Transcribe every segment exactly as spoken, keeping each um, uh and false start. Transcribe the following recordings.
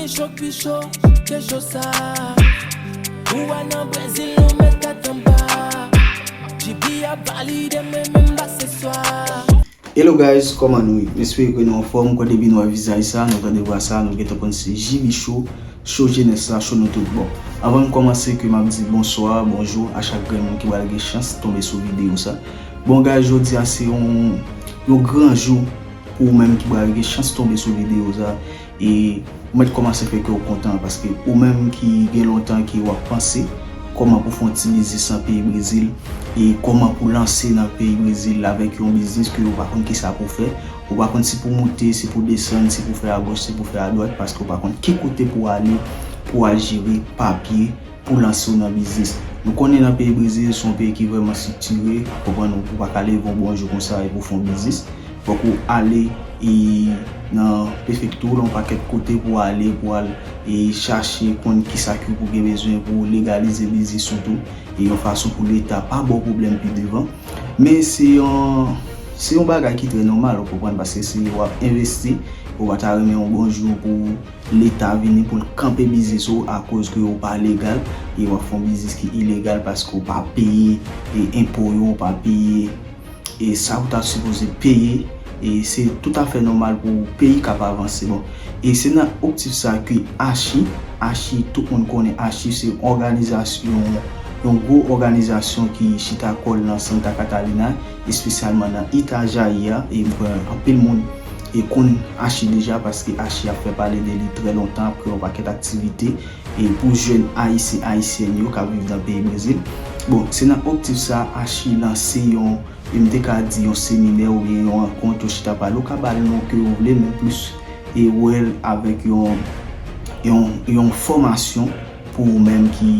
Cho ki cho, ke cho sa. Ou a nan Brezil, nou met kat anba. G B ap valide mwen menm ba se swa. Hello guys, kòman nou ye? M espere ke nou anfòm. Kwè depi nou wè vizaj sa, nou tande vwa sa, nou gentan konn se J B Show, show jenès la, show nou tout. Bon, anvan m kòmanse, ke m ap di bonswa, bonjou a chak grenn moun ki pral gen chans tonbe sou videyo sa. Bon guys, jodi a se yon, yon gran jou pou ou menm ki pral gen chans tonbe sou videyo sa. E mwen t kòmanse fè kè w kontan, paske ou menm ki gen lontan ke w ap panse kòman pou fè yon ti biznis nan peyi Brezil, e kòman pou lanse nan peyi Brezil avèk yon biznis ke ou pa konn kisa pou fè, ou pa konn si pou moute, si pou desann, si pou fè agòch, si pou fè adwat, paske ou pa konn ki kote pou ale, pou al jere papye, pou lanse w nan biznis. Nou konnen nan peyi Brezil, se yon peyi ki vrèman estriktire, konprann, ou pa ka leve yon bon jou konsa epi w fè yon biznis. Fòk ou ale e nan prefekti w, nan yon pakèt kote pou w ale, pou w al e chache konn kisa ke w gen bezwen pou w legalize biznis ou tou, e yon fason pou Leta pa ba w pwoblèm pi devan. Men se yon, se yon bagay ki trè nòmal, ou konprann, paske se w ap envesti, ou pa ta renmen yon bon jou pou Leta vini pou l kanpe biznis ou akoz ke ou pa legal, e w ap fè yon biznis ki ilegal paske ou pa peye e enpo yo, ou pa peye e sa ou ta sipoze peye, e se toutafè nòmal pou peyi k ap avanse. Bon, e se nan optik sa ke ACHI, ACHI, tout moun konnen ACHI se yon òganizasyon, yon gwo òganizasyon ki chita kò l nan Santa Catalina, espesyalman nan Itajaí a, e m kwè anpil moun e konn ACHI deja, paske ACHI ap fè pale de li trè lontan, ap kreye yon pakèt aktivite e pou jèn ayisyen, ayisyèn yo k ap viv nan peyi Brezil. Bon, se nan optik sa ACHI lanse yon, e m te ka di yon seminè oubyen yon rankont, yon chita pale, ou ka ba l non ke ou vle, men plis e wè l avèk yon, yon, yon fòmasyon pou ou menm ki,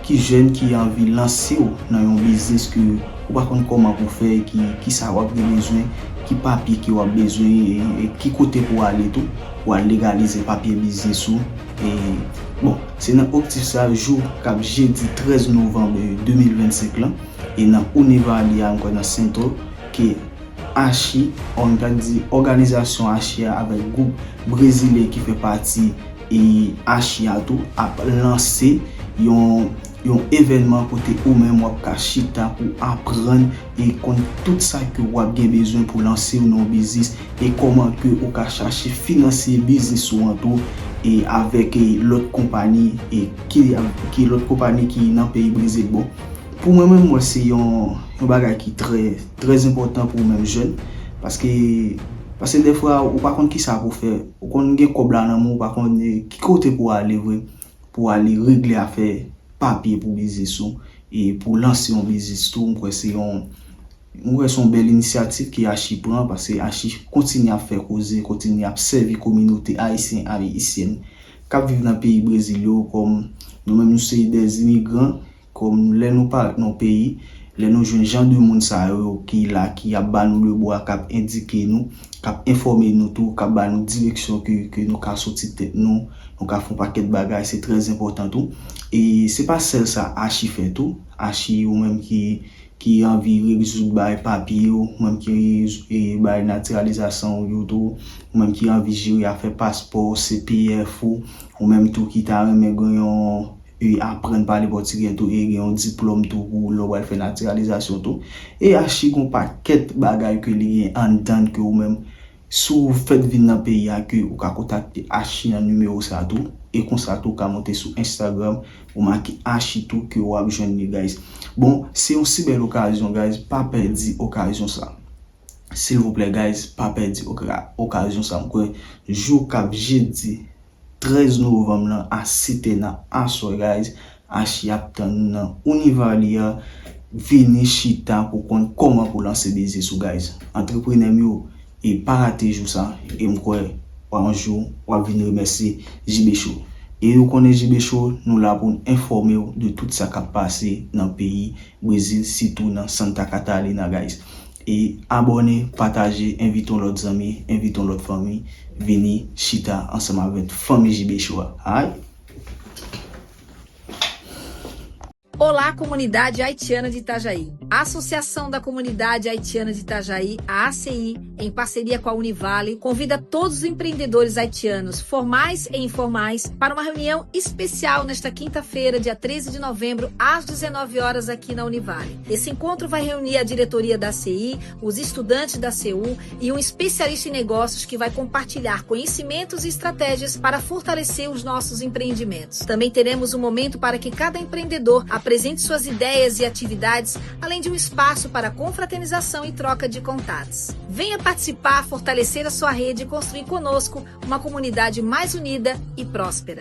ki jèn, ki anvi lanse w nan yon biznis ke ou pa konn kòman pou fè, ki, kisa w ap gen bezwen, ki papye ke w ap bezwen, e, e ki kote pou w ale tou, pou w al legalize papye biznis ou. E, bon, se nan optik sa, jou k ap jedi trèz novanm de mil vennsenk lan, e nan Univalia, ankò nan Centro, ke ACHI, on ka di òganizasyon ACHI a avèk gwoup brezilyen ki fè pati e ACHI a tou, ap lanse yon, yon evènman kote ou menm w ap ka chita pou aprann e konn tout sa ke w ap gen bezwen pou lanse w nan yon biznis, e kòman ke ou ka chache finanse biznis ou an tou, e avèk e lòt konpayi e ki, ki lòt konpayi ki nan peyi Brezil. Bon, pou mwen menm, mwen se yon, yon bagay ki trè, trè enpòtan pou ou menm jèn, paske, paske dèfwa ou pa konn kisa pou fè, ou konn gen kòb la nan men w, ou pa konn e ki kote pou w ale vre, pou w ale regle afè papye pou biznis ou, e pou lanse yon biznis tou, m kwè se yon, m kwè se yon bèl inisyativ ke ACHI pran, paske ACHI kontinye ap fè koze, kontinye ap sèvi kominote ayisyen, ayisyèn k ap viv nan peyi Brezil yo, kòm nou menm nou se de imigran, kòm lè nou parèt nan yon peyi, lè nou jwenn jan de moun sa yo ki la, ki ap ba nou lebwa, k ap endike nou, k ap enfòme nou tou, k ap ba nou direksyon ke, ke nou ka soti tèt nou, nou ka fè yon pakèt bagay, se trè enpòtan tou. E se pa sèl sa ACHI fè tou, ACHI ou menm ki, ki anvi rezoud bagay papye yo, ou menm ki e bagay natiralizasyon ou yo tou, ou menm ki anvi jere afè paspò, C P F ou, ou menm tou ki ta renmen gen yon, e aprann pale pòtigè tou, e gen yon diplòm tou pou lè w al fè natiralizasyon tou. E ACHI gen yon pakèt bagay ke li gen anndan ke ou menm, si w fèt vin nan peyi a, ke ou ka kontakte ACHI nan nimewo sa tou, e konsa tou ou ka monte sou Instagram, ou make ACHI tou ke w ap jwenn li, guys. Bon, se yon si bèl okazyon, guys, pa pèdi okazyon sa. Silvouplè, guys, pa pèdi oka-, okazyon sa. M kwè jou k ap jedi trèz novanm lan a sèt è nan aswè, guys, ACHI ap tann nou nan Univalia. Vini chita pou konn kòman pou lanse biznis ou, guys. Antreprenè m yo, e pa rate jou sa, e m kwè w a yon jou w ap vin remèsye J B Show. E ou konnen J B Show, nou la pou n enfòme w de tout sa k ap pase nan peyi Brezil, sitou nan Santa Catalina, guys. E abòne, pataje, envite yon lòt zanmi, envite yon lòt fanmi, vini chita ansanm avèk fanmi J B Show a. Alright? Olá, comunidade haitiana de Itajaí. A Associação da Comunidade Haitiana de Itajaí, a ACI, em parceria com a Univale, convida todos os empreendedores haitianos, formais e informais, para uma reunião especial nesta quinta-feira, dia treze de novembro, às dezenove horas, aqui na Univale. Esse encontro vai reunir a diretoria da ACI, os estudantes da ACU e um especialista em negócios que vai compartilhar conhecimentos e estratégias para fortalecer os nossos empreendimentos. Também teremos um momento para que cada empreendedor apresente suas ideias e atividades, além de um espaço para confraternização e troca de contatos. Venha participar, fortalecer a sua rede e construir conosco uma comunidade mais unida e próspera.